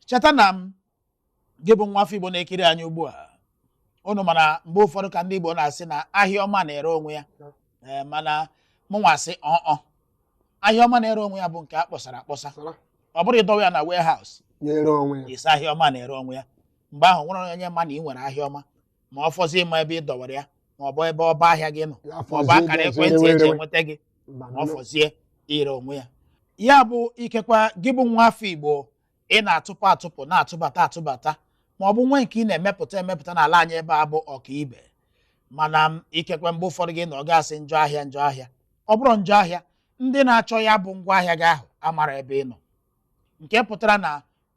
Cheta na m gị bụ nwa afọ Igbo na-ekiri anyị ugbu a, unu mana mgbe ụfọdụ ka ndị Igbo na-asị na ahịa ọma na-ere onwe ya. Ee, mana mụnwa sị ọọ, ahịa ọma na-ere onwe ya bụ nke a kpọsara akpọsa. Ọ bụrụ ịdọwa ya na warehouse nyere onwe ya, isi ahịa ọma na-ere onwe ya, mgbe ahụ nwere onye ma na ị nwere ahịa ọma, ma ọ fọzie ịma ebe ị dọwara ya, ma ọ bụ ebe ọba ahịa gị nọ, ya ma ọ bụ fọzie akara ịbịa ekwentị zere eji erewe. enweta gị, Mba, ma ọ fọzie ire onwe ya. Ya bụ ikekwa gị bụ nwa afọ Igbo, ị na-atụpụ atụpụ, na-atụbata atụbata, ma ọ bụ nwe nke ị na-emepụta emepụta n'ala anyị ebe a bụ ọkaibe, mana m ikekwe mgbe ụfọdụ gị na ọ ga-asị njọ ahịa, njọ ahịa. Ọ bụrụ njọ ahịa, ndị na-achọ ya bụ ngwa ahịa gị ahụ amara ebe ị nọ, nke pụtara na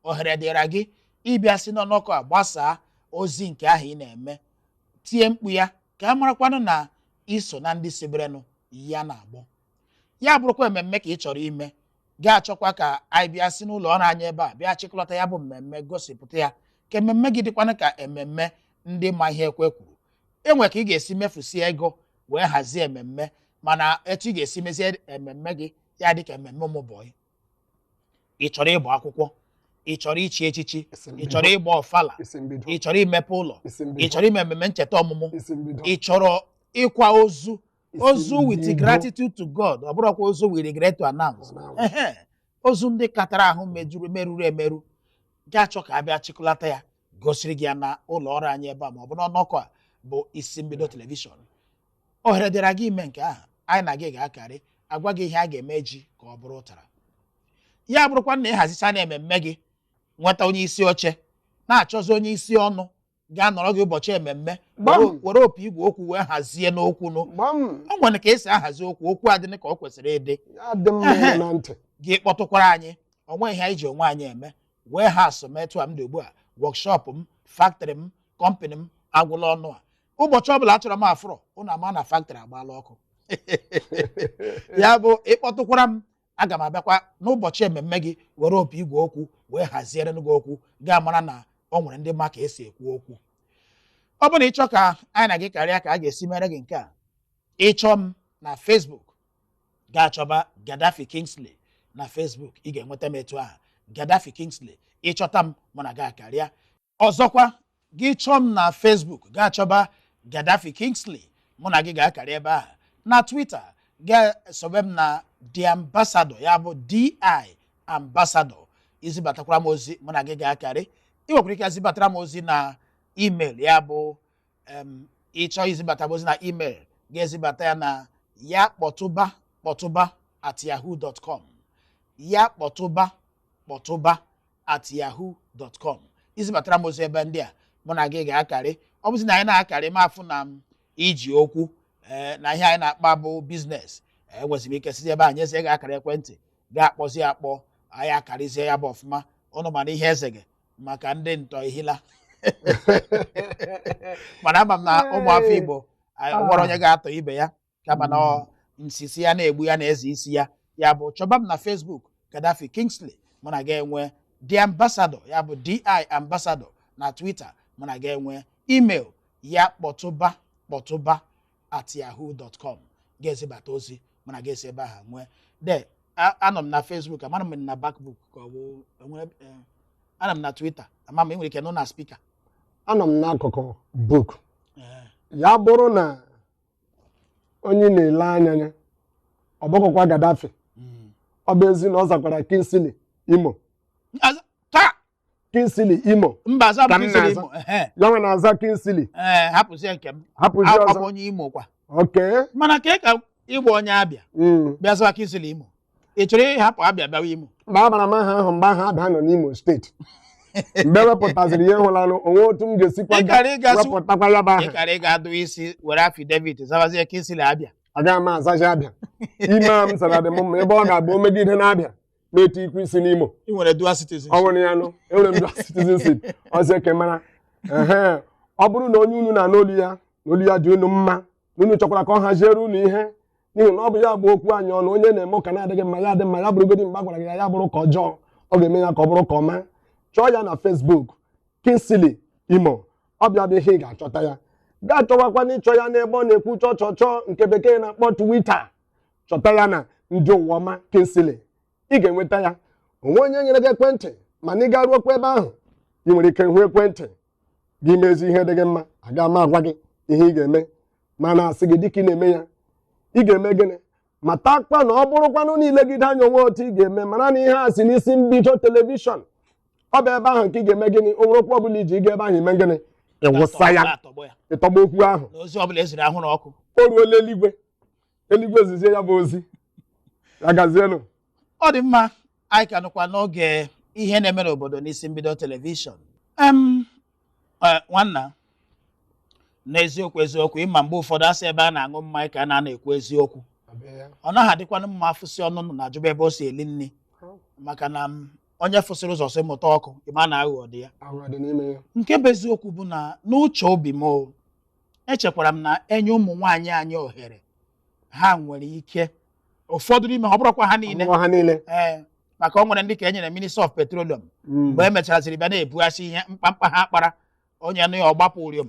ohere dịra gị ịbịa si n'ọnọkọ a gbasaa ozi nke ahụ ị na-eme, tie mkpu ya ka a marakwanụ na iso na ndị siberenụ ya na-agbọ. Ya bụrụkwa mmemme ka ị chọrọ ime, ga-achọkwa ka anyị bịa si n'ụlọ ọrụ anyị ebe a bịa chịkọlọta ya bụ mmemme, gosipụta ya ka mmemme gị dịkwanụ ka mmemme ndị ma ihe ekwe kwuru. Enwe ka ị ga-esi mefusie ego wee hazie mmemme, mana etu ị ga-esi mezie mmemme gị ya dị ka mmemme ụmụ bọyị. Ị chọrọ ịgba akwụkwọ, ị chọrọ ichi echichi, Isi ị mbido. chọrọ ịgba ọfala, Isi mbido. ị chọrọ imepe ụlọ, Isi ị mbido. chọrọ ime mmemme ncheta ọmụmụ, Isi mbido. ị chọrọ ịkwa ozu, Isi ozu with mbido. gratitude to God, ọ bụrụkwa ozu we regret to announce. Announce. Ehe, ozu ndị katara ahụ mejuru merụrụ emerụ, ga-achọ ka a bịa chịkọlata ya gosiri gị ya na ụlọ ọrụ anyị ebe a, ma ọ bụ n'ọnọkọ a bụ Isi Mbido Television. Ohere dịra gị ime nke ahụ, anyị na gị ga-akarị agwa gị ihe a ga-eme ji ka ọ bụrụ ụtara. Ya bụrụkwa na ịhazicha na ememme gị, nweta onye isi oche, na-achọzi onye isi ọnụ ga-anọrọ gị ụbọchị ememme, Gbam. were opi igwe okwu wee hazie n'okwu nụ. Gbam. O nwere ka esi ahazi okwu, okwu adịnị ka ọ kwesịrị ịdị. Ya dị mma ịnụ na ntị. Gị kpọtụkwara anyị, onwe ihe anyị ji onwe anyị eme wee ha asọmetụ a m dị ugbu a, workshop m, factory m, company m agwụla ọnụ a. Ụbọchị ọbụla achọrọ m afụrọ ụnụ ama na factory agbaala ọkụ. Ya bụ ịkpọtụkwara m, aga m abịakwa n'ụbọchị ememme gị were opi igwe okwu wee haziere gị okwu, gaa mara na ọ nwere ndị ma ka esi ekwu okwu. Ọ bụ na ịchọ ka anyị na gị karịa ka a ga-esi mere gị nke a, ịchọ m na Facebook, gaa chọba Gaddafi Kingsley na Facebook, ị ga-enweta m etu ahụ, Gaddafi Kingsley. Ịchọta m, mụ na gị akarịa. Ọzọkwa, gị chọọ m na Facebook, gaa chọba Gaddafi Kingsley, mụ na gị ga-akarị ebe ahụ. Na Twitter, ga-esobe m na The Ambassador, ya bụ Di Ambassador. Izibatakwara m ozi, mụ na gị ga-akarị. Ị nwekwara ike zibatara m ozi na email, ya bụ ịchọ izibata m ozi na email, ga-ezibata ya na ya kpọtụba kpọtụba @yahoo.com, ya kpọtụba kpọtụba @yahoo.com. Izibatara m ozi ebe ndị a, mụ na gị ga-akarị. Ọ bụzi na anyị na-akarị, m afụ na m iji okwu ee na ihe anyị na-akpa bụ business, enweziri ike site ebe a nyezie gị akara ekwentị, ga-akpọzi akpọ, anyị akarịzie ya bụ ọfụma. Ụnụ mana ihe eze gị maka ndị ntọ ihila, mana ama m na ụmụafọ Igbo nwere onye ga-atọ ibe ya, kama na nsisi ya na-egbu ya na eze isi ya. Ya bụ chọba m na Facebook, Gaddafi Kingsley, mụ na gị enwe. The Ambassador, ya bụ Di Ambassador na Twitter, mụ na gị enwe. Email ya kpọtụba kpọtụba @yahoo.com, ga-ezibata ozi, mụ na gị esi ebe ahụ nwee de. Anọ m na Facebook, amara m na Backbook ka ọ bụ enwere, anọ m na Twitter, ama m ị nwere ike nụ na speaker. Anọ m n'akụkụ book. Ya bụrụ na onye na-ele anya ya, ọ bụghịkwa Gaddafi, ọ bụ ezi na ọ zakwara Kingsley Imo. Taa. Kingsley Imo. Mba, aza m Ka m Kingsley na-aza. Imo, ehe. Ya nwe na-aza Kingsley. Ee, hapụzie nke m. Hapụzi Ọ bụ ọzọ. onye Imo kwa. Oke. Mana ka ịgba onye Abịa bịa zụwa Kingsley Imo, ị chọrọ ịhapụ Abịa bịawa Imo? Mgbe a bara m aha ahụ, mgbe ahụ Abịa nọ n'Imo Steeti, mgbe ewepụtaziri ihe hụlanụ onwe otu m ga-esikwa Ị kara ịgasị wepụtakwa ya bụ aha. Ị kara ịga adụ isi were affidavit zawazie Kingsley Abịa. Agaghị m azazi Abịa. Ime a m zara dị m mma, ebe ọ ga-abụ o megide na-abịa na-eti ikwu isi n'Imo. Ị nwere dual citizenship. Ọ nwere ya nụ, enwere m dual citizenship. Ọzọ eke mara ehe, ọ bụrụ na onye unu na-anụ olu ya na olu ya dị unu mma, na unu chọkwara ka ọ haziere unu ihe, n'ihi na ọ bụ ya bụ okwu anyị ọnụ, onye na-eme ụka na-adịghị mma ya dị mma, ya bụrụgodi mgbe a gwara gị ya, ya bụrụ ka ọjọọ, ọ ga-eme ya ka ọ bụrụ ka ọma. Chọọ ya na Facebook, Kingsley Imo, ọ bịa bụ ihe ị ga-achọta ya. Gaa chọwakwa n'ịchọ ya n'ebe ọ na-ekwu chọọ chọọ chọọ nke bekee na-akpọ Twitter, chọta ya na ndị ụwa ọma Kingsley, ị ga-enweta ya. Onwe onye nyere gị ekwentị. Mana ị garuokwa ebe ahụ, ị nwere ike hụ ekwentị gị mezi ihe dị gị mma. Aga m agwa gị ihe ị ga-eme, mana asị gị dịka ị na-eme ya, ị ga-eme gịnị? Matakwa na ọ bụrụkwanụ na ilegide anya onwe otu ị ga-eme, mara na ihe a si n'isi mbido telivishọn, ọ bụ ebe ahụ nke ị ga-eme gịnị? O nwere okwu ọbụla iji ịga ebe ahụ ime gịnị? Ịwụsa ya. Atọgbọ ya. Ịtọgba okwu ahụ. Na ozi ọbụla eziri ahụrụ ọkụ. O ruola eluigwe, eluigwe zizie ya bụ ozi. Ya gazienụ. Ọ dị mma, anyị ka nọkwa n'oge ihe na-eme n'obodo n'isi mbido telivishọn. Nwanna, n'eziokwu eziokwu, ịma mgbe ụfọdụ asị ebe a na-aṅụ mmanya ka a na-ana ekwu eziokwu, ọ naghị adịkwanụ mma afụsị ọnụnụ na ajụba ebe o si eli nri, maka na onye fụsịrị ụzọ sị mụta ọkụ, ịma na aghụghọ dị ya. Aghụghọ dị n'ime ya. Nke bụ eziokwu bụ na n'uche obi m, echekwara m na enye ụmụ nwaanyị anyị ohere, ha nwere ike, ụfọdụ n'ime ha, ọ bụrụkwa ha niile. Ọ bụrụ ha niile. Ee, maka o nwere ndị ka e nyere Minister of Petroleum, mgbe e mechaziri bịa na-ebughachi ihe mkpamkpa ha kpara, onye nụ ya ọgbapụ uriom.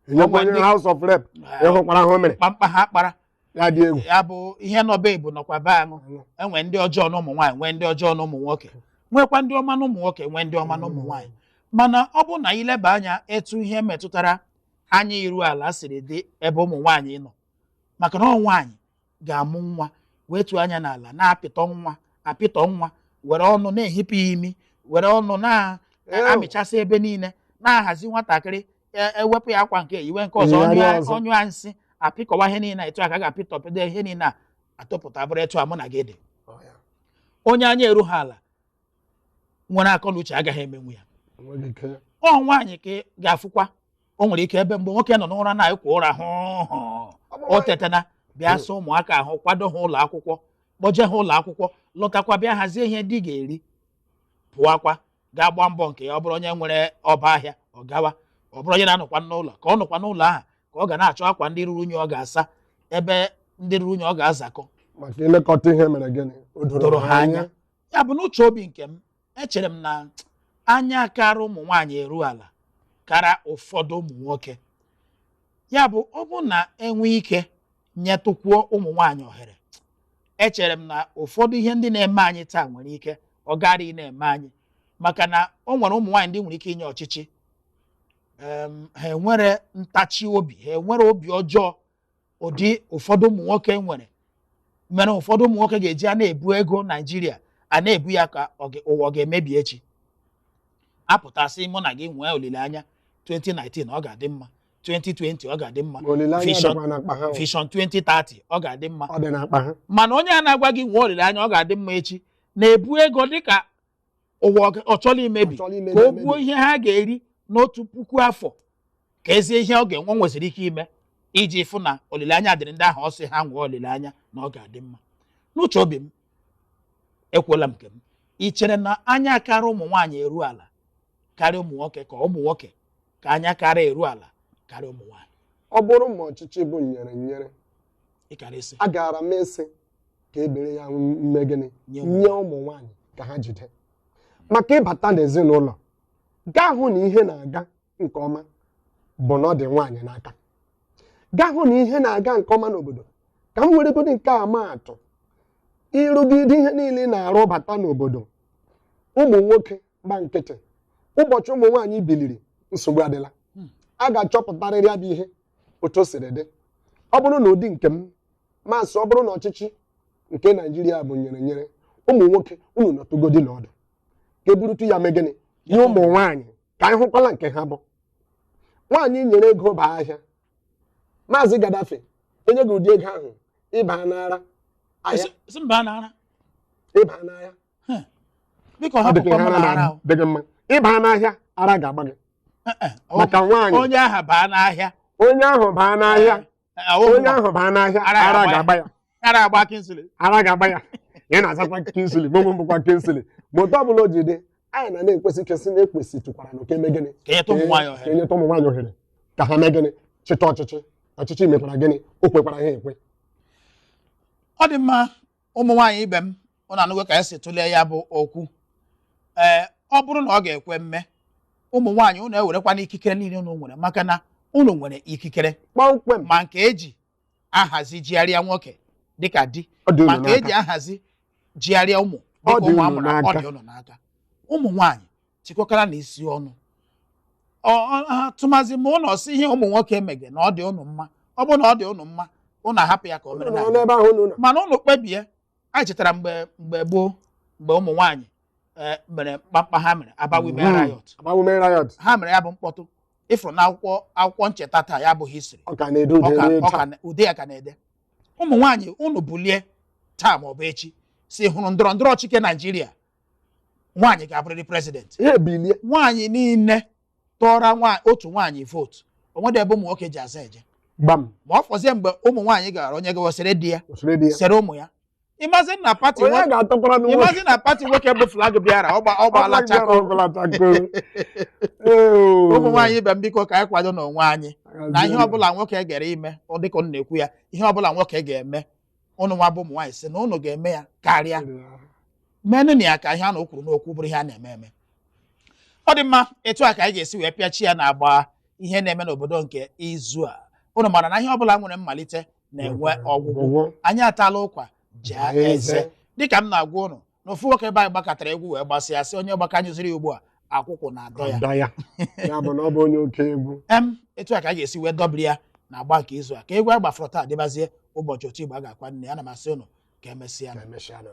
Enyekwa onye House of Rep, ịhụkwara ha o mere. Mkpamkpa ha kpara. Ya dị egwu. Ya bụ ihe nọba ebu nọkwa be aṅụ. Enwe ndị ọjọọ na ụmụ nwaanyị, nwee ndị ọjọọ na ụmụ nwoke, nwekwa ndị ọma na ụmụ nwoke, nwee ndị ọma na ụmụ nwaanyị. Mana ọ bụ na ileba anya etu ihe metụtara anya iru ala siri dị ebe ụmụ nwaanyị nọ, maka na ọ nwaanyị ga-amụ nwa, wetuo anya n'ala na-apịtọ nwa, apịtọ nwa, were ọnụ na-ehipụ ya imi, were ọnụ na-amịchasị ebe niile, na-ahazi nwatakịrị, ewepụ ya akwa nke iwe nke ọzọ, ọnyụa nsị, apịkọwa ihe niile. Etu a ka a ga-apịtọpịdo ihe niile a atụpụta, bụrụ etu a mụ na gị dị. Onye anya eru ha ala nwere akọ na uche agaghị emenwu ya. Ọ nwaanyị ka ga-afụkwa o nwere ike ebe mgbe nwoke nọ n'ụra na-ekwo ụra hụ o tetana, bịa sọ ụmụaka ahụ, kwado ha ụlọ akwụkwọ, kpọje ha ụlọ akwụkwọ, lọtakwa bịa hazie ihe ndị ga-eri, pụọkwa gaa gbaa mbọ nke ya. Ọ bụrụ onye nwere ọba ahịa, ọ gawa. Ọ bụrụ onye na-anọkwa n'ụlọ, ka ọ nọkwa n'ụlọ ahụ, ka ọ ga na-achọ akwa ndị ruru unyi ọ ga-asa, ebe ndị ruru unyi ọ ga-azakọ. Maka ilekọta ihe mere gịnị? O doro ha anya. Ya bụ n'uche obi nke m, echere m na anya kara ụmụ nwaanyị eru ala kara ụfọdụ ụmụ nwoke. Ya bụ ọ bụ na enwe ike nyetụkwuo ụmụ nwaanyị ohere, echere m na ụfọdụ ihe ndị na-eme anyị taa nwere ike ọ gara ị na-eme anyị, maka na o nwere ụmụ nwaanyị ndị nwere ike inye ọchịchị, ha enwere ntachi obi, ha enwere obi ọjọọ ụdị ụfọdụ ụmụ nwoke nwere, mere ụfọdụ ụmụ nwoke ga-eji a na-ebu ego Naijiria, a na-ebu ya ka ụwa ga-emebi echi. Apụtasị mụ na gị nwee olileanya 2019 ọ ga-adị mma, 2020 ọ ga-adị mma, Vision 2030 ọ ga-adị mma. Mana onye a na-agwa gị nwee olileanya ọ ga-adị mma echi na-ebu ego dịka ụwa ọ chọrọ imebi, ka o buo ihe ha ga-eri n'otu puku afọ, ka ezie ihe ọ ga-enwe nwesịrị ike ime iji fụ na olileanya dịrị ndị ahụ ọ sị ha nwee olileanya na ọ ga-adị mma. N'uche obi m, ekwuola m nke m, ị chere na anya kara ụmụ nwaanyị eru ala karịa ụmụ nwoke, ka ụmụ nwoke ka anya kara eru ala karịa ụmụ nwaanyị? Ọ bụrụ ma ọchịchị bụ nyere nyere, agara m esi ka ebere ya mme gịnị nye ụmụ nwaanyị ka ha jide, maka ịbata n'ezinụlọ gaa hụ na ihe na-aga nke ọma bụ na ọ dị nwaanyị n'aka. Gaa hụ na ihe na-aga nke ọma n'obodo, ka m weregodi nke a maa atụ. Ịrụgide ihe niile na-arụ bata n'obodo, ụmụ nwoke gba nkịtị, ụbọchị ụmụ nwaanyị biliri, nsogbu adịla. A ga-achọpụtarịrị ya bụ ihe otu o siri dị. Ọ bụrụ na ụdị nke m masị, ọ bụrụ na ọchịchị nke Naijiria bụ nyere nyere, ụmụ nwoke unu nọtụgodi n'ọdụ ka eburutu ya mee gịnị nye ụmụ nwaanyị, ka anyị hụkwala nke ha bụ nwaanyị nyere ego baa ahịa. Maazị Gaddafi enye gị ụdị ego ahụ ịba n'ara ahịa, ịba n'ahịa dị gị mma, ịba n'ahịa ara ga-agba gị. Maka nwaanyị onye ahụ baa n'ahịa, onye ahụ baa n'ahịa, onye ahụ baa n'ahịa ara ga-agba ya, ara ga-agba ya. Ị na-azakwa Kingsley, mụ bụkwa Kingsley, ma otu ọbụla o ji dị, anyị na na-ekwesị kesị na-ekwesị tụkwara na oke mee gịnị ka enyetụ ụmụ nwaanyị ohere ka ha mee gịnị chịta ọchịchị. Ọchịchị mekwara gịnị, o kwekwara ha ekwe. Ọ dị mma, ụmụ nwaanyị ibe m, ụnụ anụgo ka esi tụlee ya bụ okwu. Ee, ọ bụrụ na ọ ga-ekwe mme, ụmụ nwaanyị unu ewerekwana ikikere niile unu nwere, maka na unu nwere ikikere kpọmkwem, ma nke eji ahazi jigharịa nwoke dịka di, ma nke eji ahazi jigharịa ụmụ dịka ụmụ amụrụ, ọ dị unu n'aka. Ụmụ nwaanyị Tikọkara na isi ọnụ. Tụmazi ma ụnụ sị ihe ụmụ nwoke mege na ọ dị ụnụ mma. Ọ bụrụ na ọ dị ụnụ mma, ụnụ ahapụ ya ka o mere Unu nọ na n'ebe ahụ unu nọ. Mana ụnụ kpebie. Anyị chetara mgbe gboo, mgbe ụmụ nwaanyị mere mkpamkpa ha mere, Aba Women Riot. Aba Women Riot. Ha mere ya bụ mkpọtụ ịfụrụ na akwụkwọ ncheta taa, ya bụ history. Ọ ka na-ede ude Ọ taa. Ude ya ka na-ede. Ụmụ nwaanyị, unu bulie taa ma ọ bụ echi si hụrụ ndọrọ ndọrọ ọchịchị Naijiria, nwaanyị ga-abụrịrị president. Ihe ebilie. Nwaanyị niile tọọra otu nwaanyị vootu, onwedị ebe ụmụ nwoke ji aza eje. Gbam. Ma ọ fọzie mgbe ụmụ nwaanyị gara, onye gawasịrị di ya, Usoro dị ya. sere ụmụ ya. Ịmazi na pati Onye ga-atọkwara n'nwoke. Ịmazi na pati nwoke bụ flag bịara ọ gbaala chako. Ụmụ nwaanyị ibe m, biko, ka anyị kwado n'onwe anyị na ihe ọbụla nwoke gara ime, ọ dịka unu na-ekwu ya, ihe ọbụla nwoke ga-eme, ụnụ nwa bụ ụmụ nwaanyị sị na ụnụ ga-eme ya karịa. Menụ na ya ka ihe a na kwuru n'okwu bụrụ ihe a na-eme eme. Ọ dị mma. Etu a ka anyị ga-esi wee pịachi ya na agba ihe na-eme n'obodo nke izu a. Ụnụ mara na ihe ọbụla nwere mmalite na-enwe ọgwụgwụ. Anyị atala ụkwa jaa eze. Dịka m na-agwa ụnụ na ofu nwoke ebe anyị gbakọtara egwu wee gbasịa, sị onye gbakanyụziri ya ugbu a, akwụkwụ na-adọ ya. Dọ ya. Ya bụ na ọ bụ onye oke egwu. Etu a ka anyị ga-esi wee dọbiri ya na agba nke izu a, ka egwu anyị gbafọrọ taa dịbazie ụbọchị otu Igbo a ga-akwa nne. Ana m asị ụnụ ka emesịa. Ka emesịa nụ.